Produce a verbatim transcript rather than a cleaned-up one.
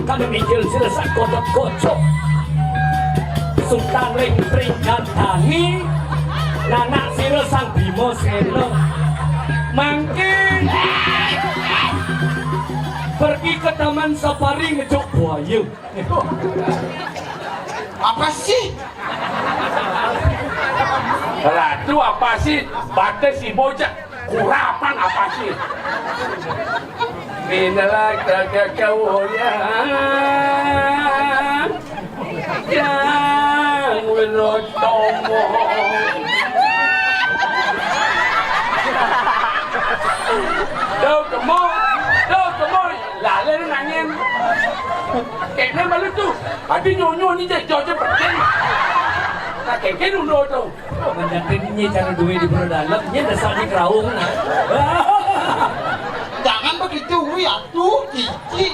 Kami mikir sira sak kocok-kocok. Sultan ring pring gandani, nanak sira Sang Bima Sena. Mangke pergi ke taman safari ngejuk buaya. Apa sih? Ratu apa sih? Batis si bocah. Kurapan apa sih? Inilah kagak kau ya. Yang Wirotomo. Tuh, kemo. Tuh, kemo. Lale nangin. Kene malu tuh. Adi nyonyo ni je joje petin. Nah, kene undo tuh. Menyatin nyi cara duwe di Pura Dalem, nyi desak di Kerawung, nah. Jangan begitu, wi, atuh, cici.